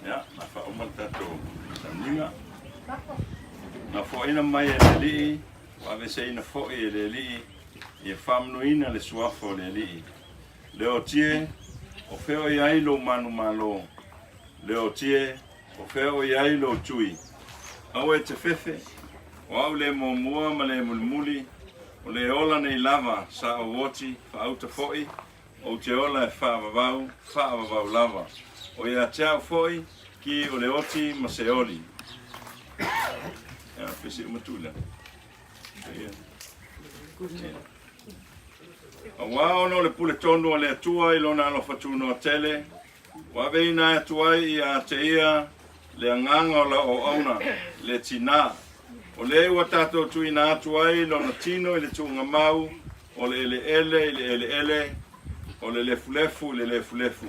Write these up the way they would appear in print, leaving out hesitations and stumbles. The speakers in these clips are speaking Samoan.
Ia, na faauma le tatou sauniga. Na foaina mai e le Alii, ua aveseina foi e le Alii, ia faamanuina le suafa o le Alii. Leoti e, o fea o i ai lou manumalo? Leoti e, o fea o i ai lou tui? Aua e te fefe, o au le muamua ma le mulimuli, o le ola nei lava sa ou oti, faauta foi, ou te ola e faavavau, faavavau lava. O ia te au foi, ki o le oti ma se oli. Ia, pese uma tu lea. Ia. Auā ona o le pule tonu a le Atua i Lona alofa tunoa tele, ua aveina atu ai ia te Ia le agaga o lau auauna, le tinā, o lē ua tatou tuuina atu ai lona tino i le tuugamau o le eleele i le eleele, o le lefulefu i le lefulefu,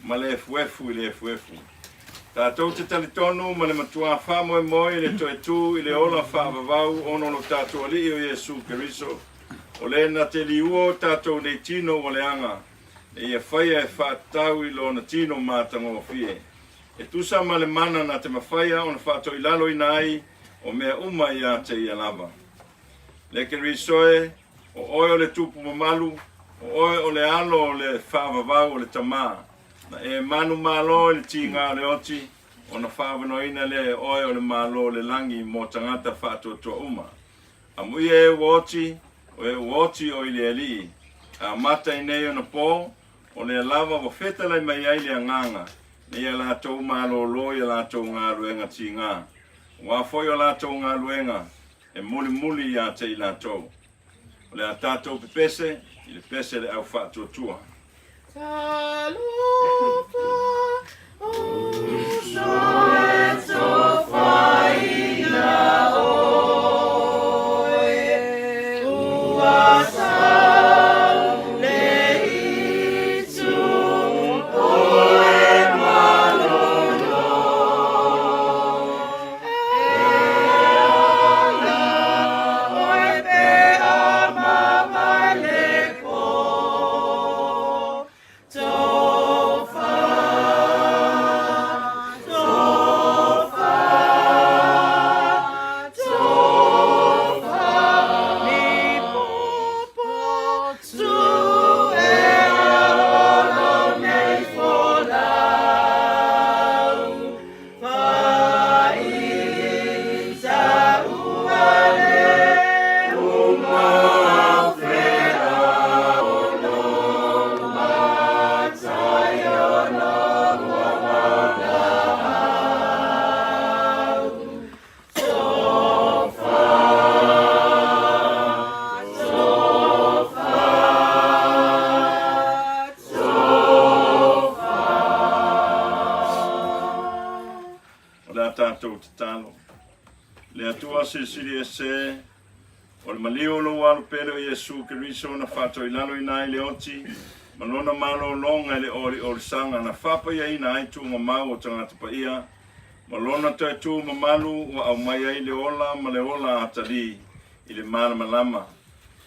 ma le efuefu i le efuefu. Tatou te talitonu ma le matuā faamoemoe i le toe tū i le ola faavavau ona o lo tatou Alii o Iesu Keriso, o le na te liua o tatou nei tino ua leaga, e ia faia e faatatau i lona tino matagofie, e tusa ma le mana na te mafaia ona faatoilaloina ai o mea uma ia te ia lava. Le Keriso e, o oe o le Tupu mamalu, o oe o le alo o le faavavau o le Tamā, Na e manumalo i le tiga o le oti, ona faaavanoaina lea e oe o le Malo o le lagi mo tagata faatuatua uma. Amuia e ua oti, o e ua oti o i le Alii. A amata i nei ona po, o lea lava ua fetalai mai ai le Agaga, nei a latou malōlō i a latou galuega tiga. Aua foi o latou galuega e mulimuli ia te i latou. O le a tatou pepese i le pese le au faatuatua. Talofa, uso e tofaina oe, ua sau le itu oe malolo. tatalo. Le Atua Silisili Ese, o le maliu o lou Alo pele o Iesu Keriso na faatoilaloina ai le oti ma lona malologa i le oliolisaga na faapaiaina ai tuugamau o tagata paia, ma lona toe tu mamalu ua aumai ai le ola ma le ola atalii i le malamalama.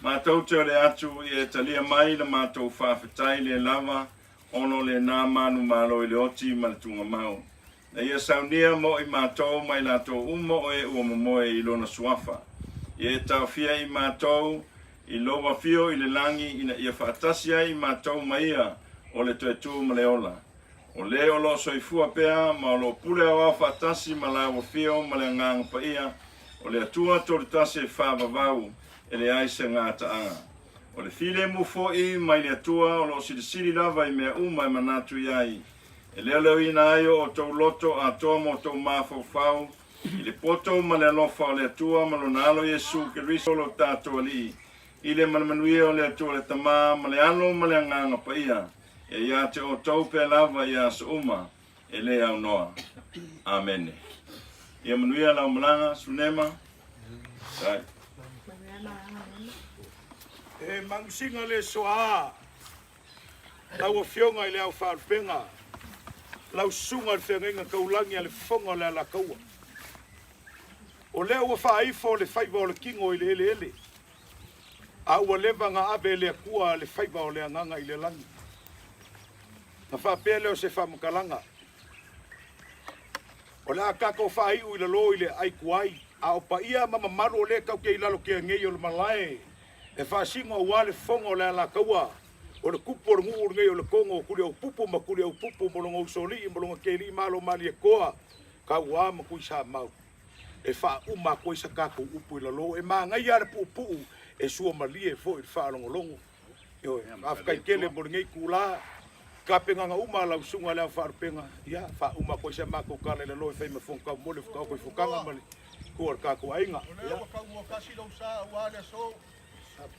Matou te ole atu i e talia mai la matou faafetai le lava ona o lena manumalo i le oti ma le tuugamau. Na ia saunia mo i matou ma i latou uma o e ua momoe i Lona Suafa. Ia e taofia i matou i Lou afio i le lagi ina ia faatasi ai i matou ma Ia o le toe tu ma le ola. O le o lo o soifua pea ma o lo o pule aoao faatasi ma Lau afio ma le Agaga Paia o le Atua Tolutasi e faavavau e leai se gataaga. O le filemu foi mai le Atua o lo o silisili lava i mea uma e manatu i ai, E leoleoina ai o outou loto atoa ma outou mafaufau i le poto ma le alofa o le Atua ma Lona Alo Iesu Keriso lo tatou Alii, i le manamanuia o le Atua le Tama ma le Alo ma le Agaga Paia, e ia te outou pea lava i aso uma e le aunoa. Amene. Ia manuia lau malaga, Sunema. Sai. E magusiga le soa Lau Afioga i le Ao Faalupega, lau Susuga i le Feagaiga Taulagi a le Fofoga o le Alataua, o lea ua faaifo le faiva o le tino i le eleele, a ua leva na ave e le Atua le faiva o le agaga i le lagi. Na faapea lea o se faamatalaga, o le a tatou faaiu i lalo i le aai tuai, a o paia ma mamalu o lea tatou te i lalo tea nei o le malae e faasino aua le Fofoga o le Alataua, O le tupu o le nuu lenei o Letogo o Tuliaupupu ma Tuliaupupu ma lona usoalii ma lona tēlii malo Malietoa, Tauā ma Tuisamau e faauma atu ai sa tatou upu i lalo. E manaia lava le puupuu e suamalie foi i le faalogologo. Ioe, faafetai tele mo lenei itula. Tapenaga uma a lau susuga i le Ao Faalupega, ia faauma atu ai sa matou tala i lalo e fai ma fono taumole fetaoto i fotaga ma le tua o le tatou aiga. O lea ua taumua tasi lou sa aua le aso.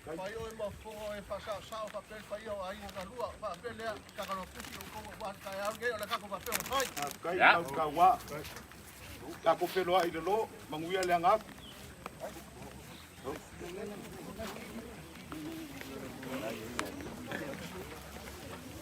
Fai oe ma fofoga o e faasaosao faapea le paia o aiga na lua. Faapea lea, tagaloa pusi outou aua le taeao lenei o le tatou faapea ona fai. Faafetai lau tauā. Tatou feiloai i lalo, manuia le aga atu.